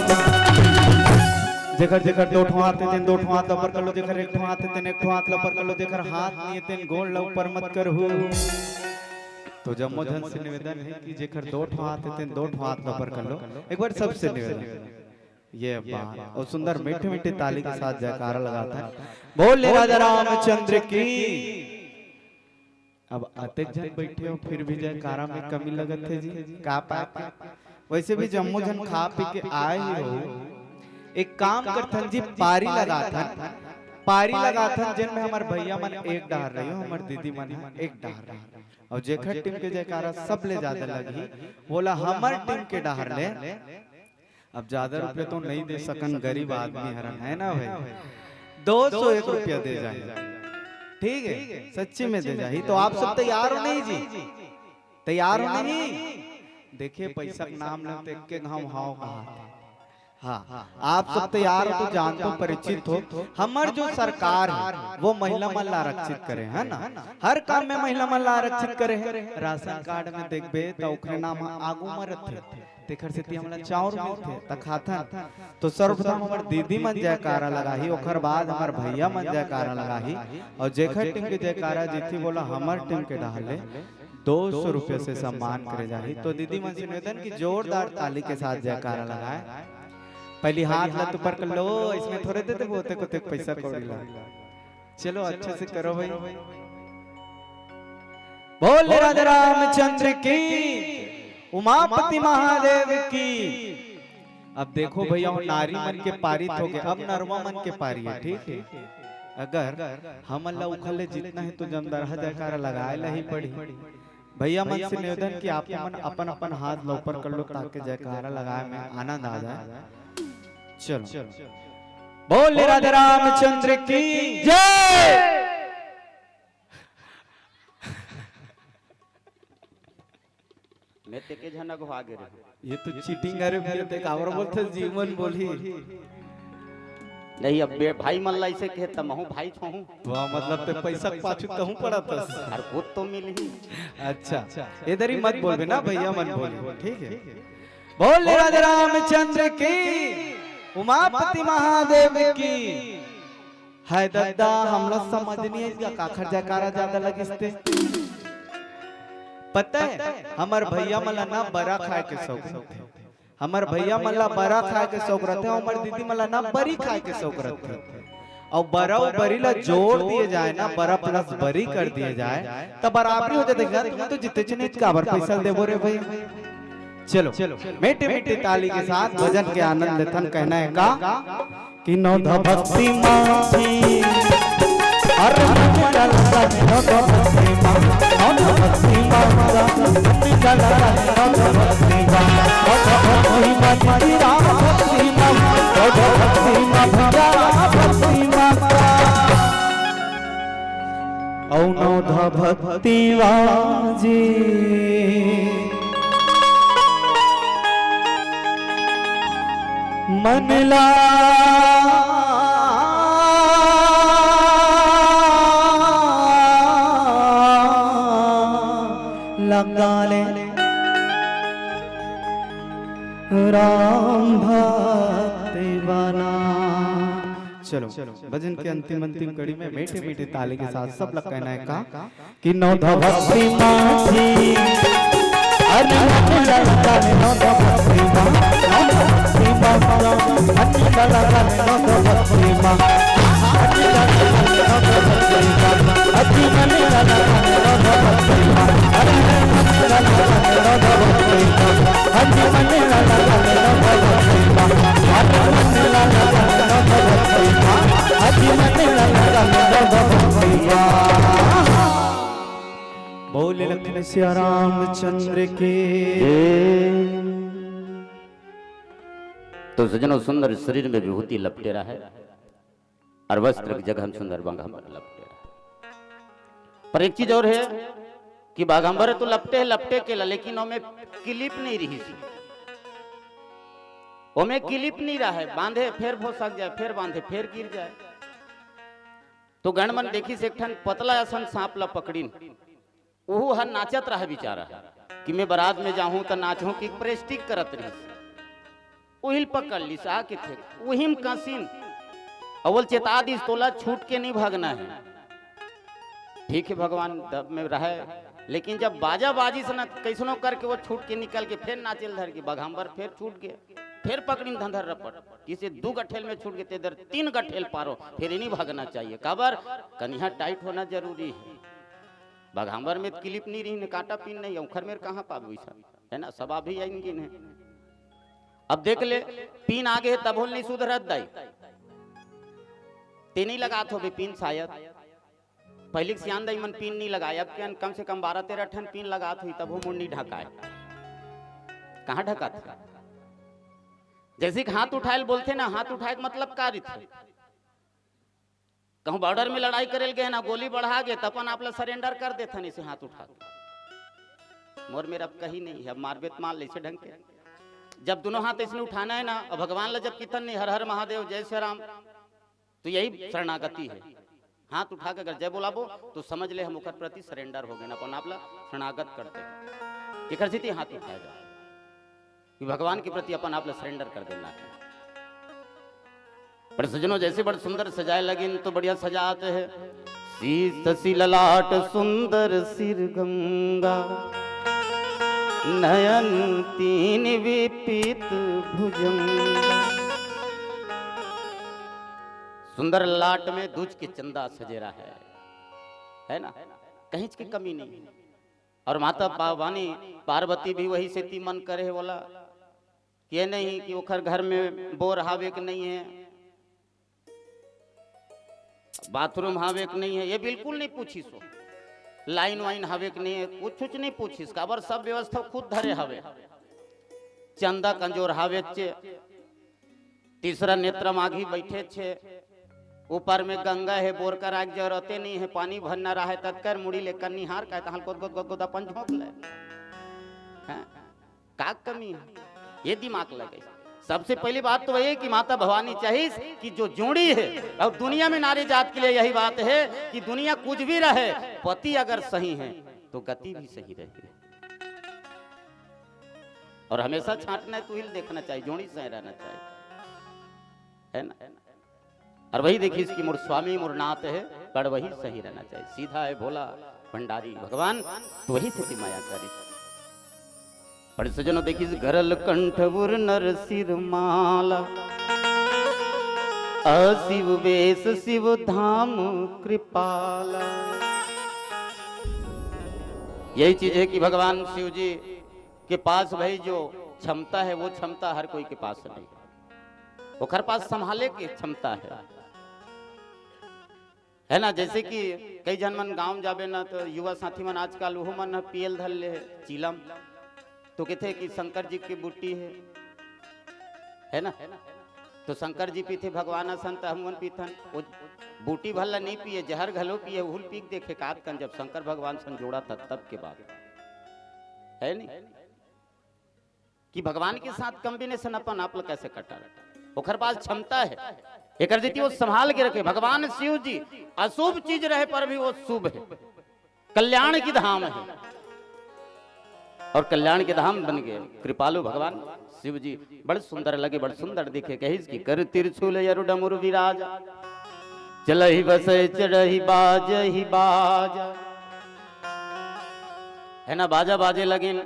जेकर जेकर दो ठो हाथ हे तेन दो ठो हाथ ऊपर कर लो, जेकर एक ठो हाथ हे तेन एक ठो हाथ ऊपर कर लो, जेकर हाथ नहीं हे तेन गोड़ ला ऊपर मत करहू। तो जम्मो झन से निवेदन हे कि जेकर दो ठो हाथ हे तेन दो ठो हाथ ऊपर कर लो, एक बार सबसे निवेदन। ये बात। और सुंदर मीठे मीठे ताली के साथ जयकारा लगात हे, बोले राजा रामचंद्र की। अब अतेक झन बैठे हो, फिर भी जयकारा में कमी लगत हे जी, का पाप? वैसे भी जम्मो झन खा पी के आए ही हो, एक काम करथन जी, पारी लगाथन, पारी लगाथन, जेन में हमर भैया मन एक डहर रही हो, हमर दीदी मन एक डहर रही, और जेखर टीम के जयकारा सबले ज्यादा लगही, वोला हमर टीम के डहर ले अब ज्यादा रुपया तो नहीं दे सकन, गरीब आदमी हरन, है ना भाई? दो सौ एक रुपया दे जाही, ठीक है, सच्ची में दे जाही। तो आप सब तैयार हो नहीं जी? तैयार हो नहीं? देखे, पैसा के नाम ले तो एक के घाव हाव कहा। हाँ, आप सब तैयार हो तो जानते हो, परिचित हो। हमर जो सरकार है, वो महिला मन ला आरक्षित करे, है ना? हर काम में महिला मन ला आरक्षित करे है। राशन कार्ड में देखबे तो ओखरे नाम ह आगू म रथे, तेखर सेती हमला चाउर मिलथे त खाथन। तो सर्वप्रथम हमर दीदी मन जयकारा लगाही, ओखर बाद हमर भैया मन जयकारा लगाही। और जेखर टीम के जयकारा जीतही, बोला हमर टीम के डहार ले दो सौ रुपये से सम्मान करे जाही। तो दीदी मन से निवेदन कि जोरदार ताली के साथ जयकारा लगाए। पहली हाथ ला ऊपर कर लो, इसमें थोड़े दे देबो, ओते कोते पैसा कौड़ी ला। चलो, अच्छे से करो भाई। बोल राजा रामचंद्र की, उमापति महादेव की। अब देखो भैया, वो नारी मन के पारी तो होगे, अब नरवा मन के पारी है, ठीक है? अगर हमन ला उखर ले जीतना है तो जमदरहा जयकारा लगाए ला ही पड़ी। भैया मन से निवेदन कि आप मन अपन अपन हाथ ला ऊपर कर लो, ताकि जयकारा लगाए में आनंद आ जाए। चलो, बोल राजा रामचंद्र की जय। मैं तेके झन अगवा गे रहे। ये तो चीटिंग करे भैया, ते काबर बोलथे जीवन बोली। नहीं, अब बे-, भाई मन ला ऐसे कहे त महू भाई छोहूं। वाह, मतलब ते पैसा के पाछू तहूं पड़त हस। अरे खुद तो मिलही। अच्छा, इधर ही मत बोलबे ना भैया, मन बोले, ठीक है? बोल राजा रामचंद्र की, उमापति महादेव की। हाय दद्दा, हमला समझ नहीं आइस गा, काखर जयकारा ज्यादा लगिस ते। पता है, हमर भैया मन ला ना बरा खाए के शौक रथे। हमर भैया मन ला बरा खाए के शौक रथे, हमर दीदी मन ला ना बरी खाए के शौक रथे। और बरा अउ बरी ला जोड़ दिए जाए ना, बरा प्लस बरी कर दिए जाए, त बराबरी हो जाथे। तुम तो जीतेच नहीं, काबर पैसा देबो रे भाई। चलो, मीठे मीठे ताली के साथ भजन के आनंद लेथन। कहना है का कि नौ धा भक्ति माँ की, अरे मन लगा नौ धा भक्ति माँ, नौ धा भक्ति माँ का, मन लगा नौ धा भक्ति माँ, नौ धा भक्ति माँ, तेरी राम भक्ति माँ, नौ धा भक्ति माँ, भैया राम भक्ति माँ का। औ नौ धा भक्ति बाजे मन ला लगा ले राम भक्ति बना। चलो, भजन के अंतिम, अंतिम कड़ी में मीठे, मीठे ताली के साथ सब लोग कहना है का कि नौ धा भक्ति माँ की, अरे मन लगा नौ धा भक्ति माँ, नौ धा भक्ति माँ, मन लगा नौ धा भक्ति माँ, मन लगा नौ धा भक्ति माँ, अति मन लगा नौ धा भक्ति माँ, अरे मन लगा नौ धा भक्ति माँ। बोले लखन सिया रामचंद्र के। तो सजनो, सुंदर शरीर में विभूति लपटे रहे और वस्त्र की जगह में सुंदर बाघंबर लपटे रहे। पर एक चीज और है कि बाघंबर तो लपटे है, लपटे के ला, लेकिन ओमे clip नहीं रही सी। ओमे clip नहीं रहे, बांधे फेर भोसक जाए, फेर बांधे फेर गिर जाए। तो गण मन देखिस एक ठन पतला असन सांप ला पकड़िन, ओहू ह नाचत रहे बेचारा कि मैं बारात में जाहूं त नाचहूं कि प्रेस्टिक करत रहिस। उहिल पकड़ लिस आके थे, उहिम कसिन। अवल चेता दिस, तोला छूट के नहीं भागना है। ठीक है भगवान, दब में रहे, लेकिन जब बाजा बाजिस ना, कैसनो करके वो छूट के निकल के फेर नाचेल धर के, बाघंबर फेर छूट गए, फेर पकड़िन धंधर रपट, किसे दू गठेल में छूट गए, तेदर तीन गठेल पारो, फिर नहीं भागना चाहिए। काबर? कनिहा टाइट होना जरूरी है। बाघंबर में clip नहीं रही, कांटा पिन नहीं, उखर में कहाँ पाबो ऐसा, है ना? सब अभी आइन गिन है। अब देख ले, पिन आगे है, तभो नहीं सुधरत दाई। ते नहीं लगात होबे पिन शायद। पहले के सियान दाई मन पिन नहीं लगाए, अब के कम से कम बारह तेरह ठन पिन लगात होही, तभो मुड़ नहीं ढकाए। कहाँ ढकात है? जैसे कि हाथ उठाए ल बोलथे ना, हाथ उठाए के मतलब का रहिथे? कहूँ border में लड़ाई करे ल गए ना, गोली बढ़ा गए, त अपन आप ला surrender कर देथन, इसे हाथ उठा के। मोर मेर अब कहीं नहीं है, अब मारबे त मार ले अइसे ढंग के। जब दोनों हाथ इसने उठाना है ना, और भगवान ला जब कितन नहीं, हर हर महादेव, जय श्री राम, तो यही शरणागति है। हाथ उठा के अगर जय बोलाबो, तो समझ ले हम ओकर प्रति सरेंडर हो गए, अपन आप ला शरणागत कर दे। एकर सेती हाथ उठाए जा कि भगवान के प्रति अपन आप ला सरेंडर कर देना है। बड़े सजनो, जैसे बड़ सुंदर सजाए लगिन तो बढ़िया सजात हे। शीश शशि ललाट सुंदर सिर गंगा, नयन तीन विपित भुजंगा। सुंदर ललाट में दूज के चंदा सजेरा है, है ना? कहीं की कमी नहीं। और माता भवानी पार्वती भी वही सेती मन करे हे बोला, ये नहीं कि ओखर घर में बोर हावे के नहीं है, बाथरूम हावे के नहीं है, ये बिल्कुल नहीं पूछिस। वो लाइन वाइन हावे के नहीं है, कुछ कुछ नहीं पूछिस। काबर सब व्यवस्था खुद धरे हवे। चंदा कंजोर हावे चे, तीसरा नेत्र माघी बैठे छे, ऊपर में गंगा है, बोर कर आग जरूरते नहीं है, पानी भरना रहे तत्कर मुड़ी ले कन्निहार का तहाल गोद गोद गोद गोद अपन झोंक ले। हैं? का कमी है? ये दिमाग लगे। सबसे पहली बात तो ये कि माता भवानी चाहिस कि जो जोड़ी है, और दुनिया में नारी जात के लिए यही बात है कि दुनिया कुछ भी रहे, पति अगर सही है तो गति भी सही रहे। और हमेशा छांटना है, तुहिल देखना चाहिए, जोड़ी सही रहना चाहिए, है ना? और वही देखिस कि मोर स्वामी मोर नाथ है, बड़ वही सही रहना चाहिए, सीधा है भोला भंडारी भगवान, तो वही सेती माया करिस। बड़े सजनो देखिस गरल कंठ उर नर सिर माला, अ शिव वेश शिव धाम कृपाला। यही चीज है कि भगवान शिव जी के पास भाई जो क्षमता है, वो क्षमता हर कोई के पास नहीं। ओखर पास संभाले के क्षमता है, है ना? जैसे कि कई झन मन गांव जाबे ना, तो युवा साथी मन आजकल उहू मन ह पियल धर ले हे, चीलम। तो कहते कि शंकर जी की बूटी है, है ना? तो शंकर जी पीथे, भगवान असन त हमन पीथन। वो बूटी भर ला नहीं पिए, जहर घलो पिए, उहुल पी के देखे कात कन, जब शंकर भगवान सन जोड़ा था तब के बात, है नहीं? कि भगवान के साथ कॉम्बिनेशन अपन आप ला कैसे कटा, ओखर पास क्षमता है, एकर जेती वो संभाल के रखे। भगवान शिव जी अशुभ चीज रहे पर भी वो शुभ है, कल्याण की धाम है, और कल्याण के धाम बन गए कृपालु भगवान शिव जी। बड़ सुंदर लगे, बड़ सुंदर दिखे। कहिस कि कर त्रिशूल अरु डमरु विराज, चलहि बसहि चढ़हि बाजहि बाज, है ना? बाजा बाजे लगिन,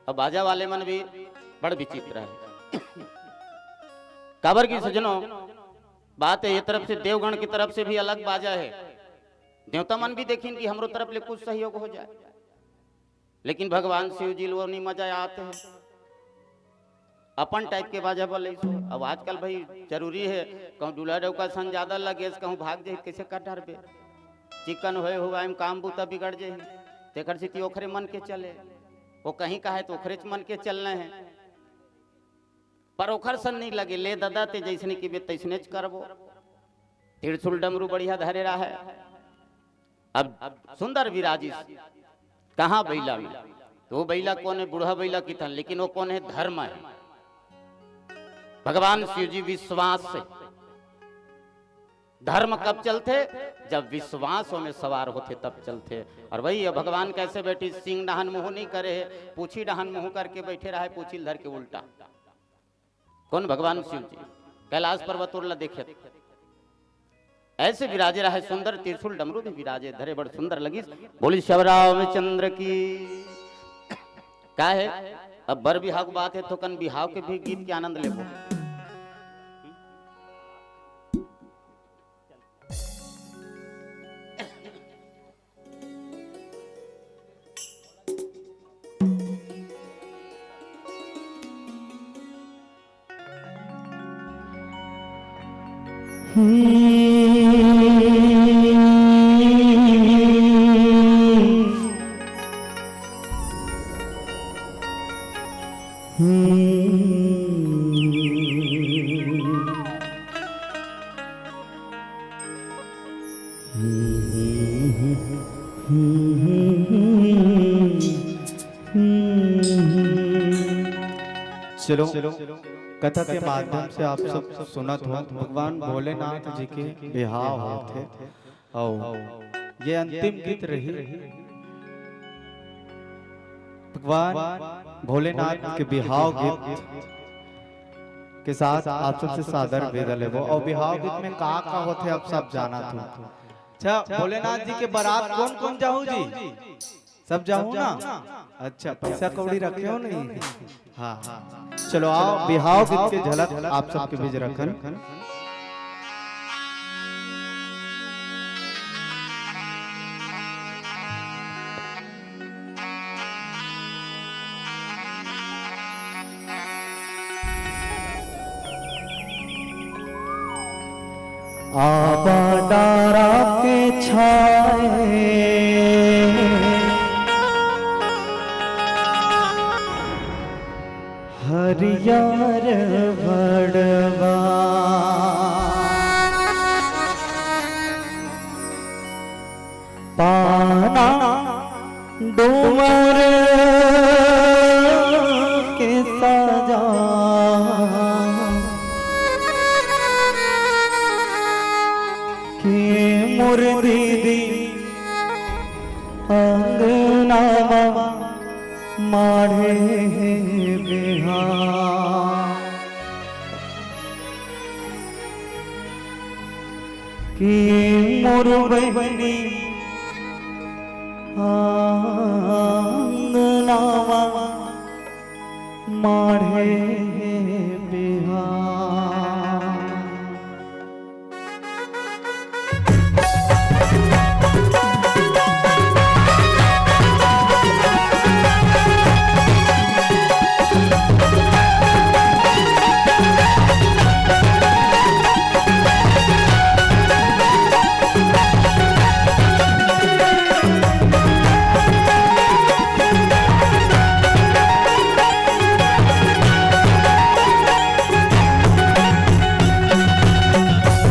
अब बाजा वाले मन भी बड़ विचित्र है। काबर की सजनो, बात है, ये तरफ से देवगण की तरफ से भी अलग बाजा है, देवता मन भी देखिन कि हमरो तरफ ले कुछ सहयोग हो जाए, लेकिन भगवान शिव जी लो नहीं मजा आते हैं, अपन टाइप के बाजा बोले सो। अब आजकल भाई जरूरी है, कहूँ डुला डौका सन ज्यादा लगे, कहूँ भाग जाए, कैसे कर डरबे? चिकन होए हुआ एम काम बूता बिगड़ जाए, तेकर सेती ओखरे मन के चले, वो कहीं का है तो ओखरेच मन के चलना है। पर ओखर सन नहीं लगे, ले ददा ते जैसने की बे तैसनेच करबो। त्रिशूल डमरू बढ़िया धरे रहा है। अब सुंदर विराजिस कहाँ बैला में, तो वो बैला कौन है? बूढ़ा बैला किथन, लेकिन वो कौन है? धर्म है। भगवान शिव जी विश्वास से धर्म कब चलथे? जब विश्वास ओमे सवार होथे तब चलथे। और वही है, भगवान कैसे बैठी, सिंह डहन मुंह नहीं करे है, पूछी डहन मुंह करके बैठे रहा है, पूछी धर के उल्टा। कौन? भगवान शिव जी। कैलाश पर्वत उरला देखे, ऐसे विराजे रहा है सुंदर, त्रिशूल डमरू भी विराजे धरे, बड़ सुंदर लगिस। बोली शिव रामचंद्र की। का है, अब बर बिहाव की बात है, तो कन बिहाव के भी गीत के आनंद लेबो। चलो, कथा के माध्यम से आप सब सुनत हो, भगवान भोलेनाथ जी के बिहाव होथे। अउ ये अंतिम गीत रही। भगवान भोलेनाथ के बिहाव गीत के साथ आप सबसे सादर विदा लेबो। अउ बिहाव गीत में का का होथे, आप सब जानत हो। अच्छा, भोलेनाथ जी के बारात कोन कोन जाहू जी? सब जाहू ना? अच्छा, पैसा कौड़ी रखे हो नहीं? हाँ, हाँ। चलो आओ, बिहाव गीत के झलक आप सबके बीच रखन। आबा डारा के छाए हरियर बड़वा, पाना डूमर के साजा के मोर दीदी अंगना माढ़े बिहाव। कि मोर बहिनी अंगनावा माढ़े बिहाव।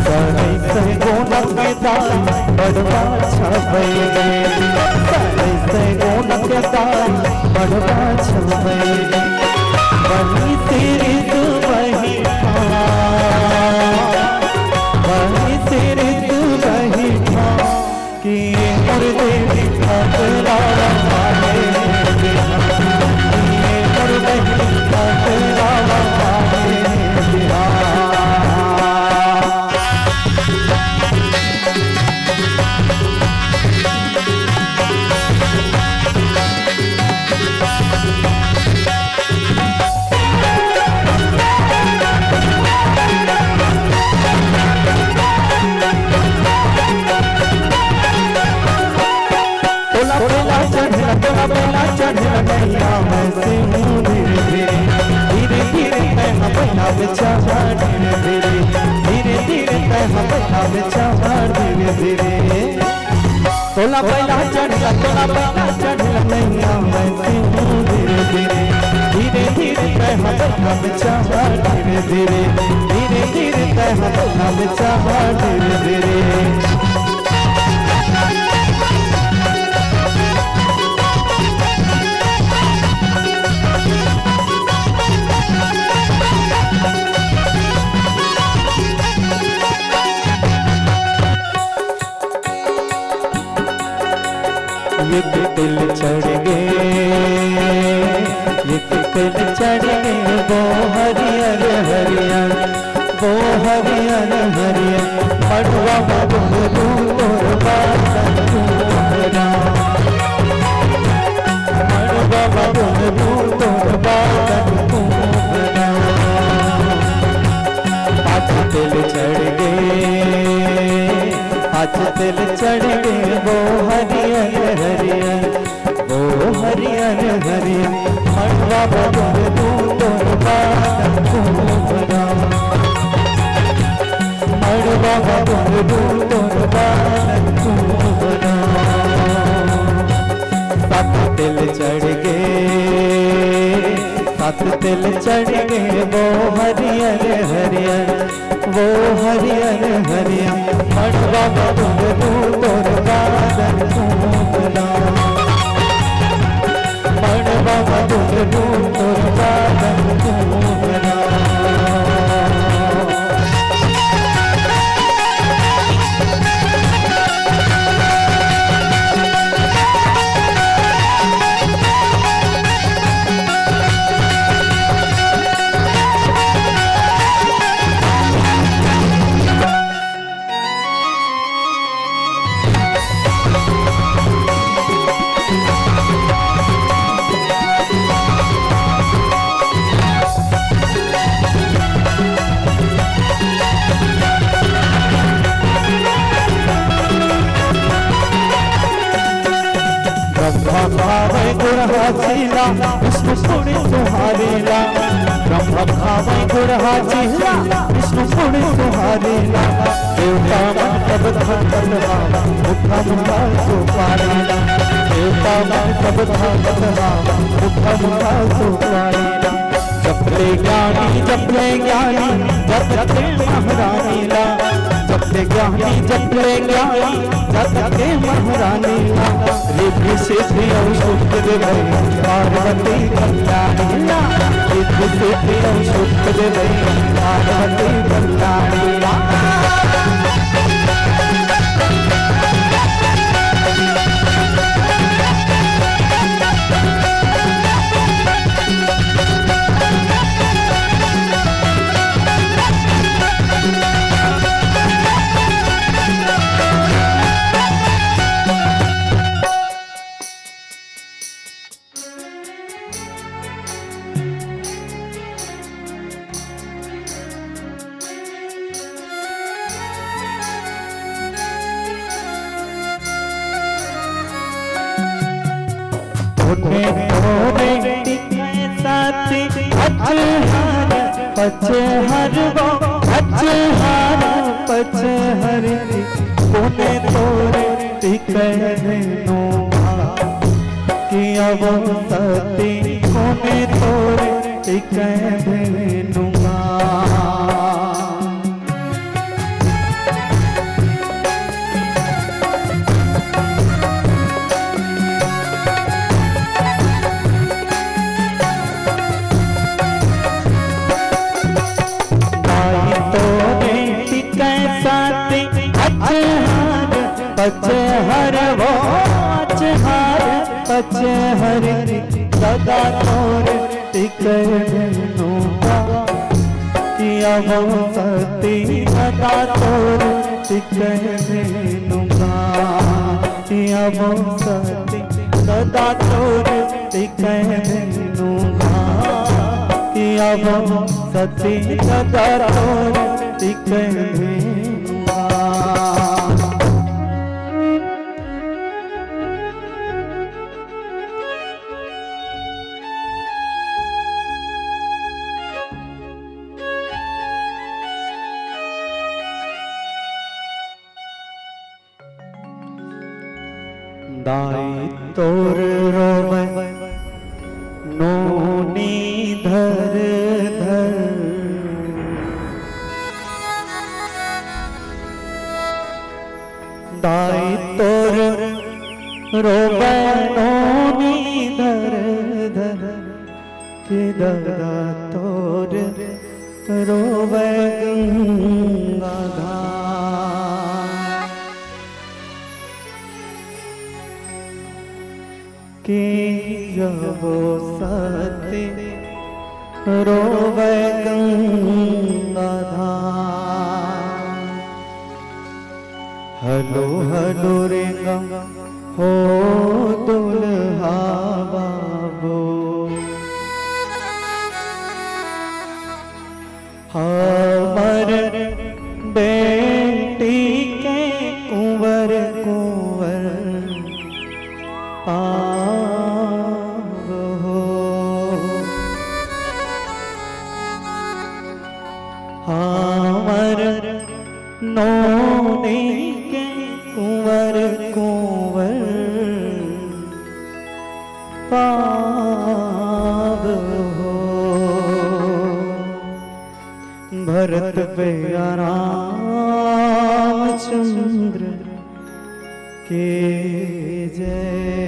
सड़ै सैगोनक दाई बड़वा छबैले, सड़ै सैगोनक दाई बड़वा छबैले। बनी सिरिस बहिठा, बनी सिरिस बहिठा, कि मोर देवी पकड़ावा मारे बिहाव, कि मोर देवी पकड़ावा मारे बिहाव। तोला पहला चढ़ला, तोला पहला चढ़ला नैया में से हूँ धीरे धीरे, धीरे धीरे तैं हाँ पहला बेचारा धीरे धीरे, धीरे धीरे तैं हाँ पहला बेचारा धीरे धीरे। तोला पहला चढ़ला, तोला पहला चढ़ला नैया में से हूँ धीरे धीरे, धीरे धीरे तैं हाँ पहला बेचारा धीरे धीरे, धीरे धीरे तैं हाँ पहला बेचारा धीरे धीरे। एक तेल चढ़ गे, एक तेल चढ़ गे, वो हरियर हरियर, वो हरियर हरियर, मड़वा में डूमरू तोर बादन घूमरा। मड़वा में डूमरू तोर बादन घूमरा। आज तेल चढ़ गे, आज तेल चढ़ गे, वो हरियर हरियर, वो हरियर हरियर, मड़वा में डूमरू तोर बादन घूमरा। मड़वा में डूमरू तोर बादन घूमरा। सात तेल चढ़ गे, सात तेल चढ़ गे, वो हरियर हरियर, वो हरियर हरियर, मड़वा में डूमरू तोर बादन घूमरा। मड़वा में डूमरू तोर बादन घूमरा। भावै गुण हाथीला, विष्णु पुनि तुहारीला। ब्रह्मा भावै गुण हाथीला, विष्णु पुनि तुहारीला। देवता मन सब धाम कत हावा, मुठा मुठा सो पारीला। देवता मन सब धाम कत हावा, मुठा मुठा सो पारीला। जप ले ज्ञानी, जप ले ज्ञानी, जप ले महारानी ला। जप ले ज्ञानी, जप ले ज्ञानी, जप ले महारानी ला। रिद्धि सिद्धि अउ सुख देवै पार्वती कल्याणी ला। रिद्धि सिद्धि अउ सुख देवै पार्वती कल्याणी ला। पुण्य तोरे टिकै साथी, अचहार पचहरवो, अचहार पचहर। पुण्य तोरे टिकै धेनु मा, कि अवो सती पुण्य तोरे टिकै धेनु मा। दाई तोरे टिकै साथी, अचहार पचहरवो, अचहार पचहर। सदा तोरे टिकै धेनु मा, कि अवो सती सदा तोरे टिकै धेनु मा, कि अवो सती सदा तोरे टिकै धेनु मा, कि अवो सती सदा तोरे टिकै धेनु मा। दाई तोर रोवै नोनी धर धर। दाई तोर रोवै नोनी धर धर, कि ददा तोर रोवै गंगा धार। कि अवो सती रोवै गंगा धार। हलो हलो रे गंगा हो दुल्हा बाबू। हमर बेटी के कुंवर कुंवर पाव हो। हमर नोनी के कुंवर कुंवर पाव हो। भरत पे रामचंद्र के जय।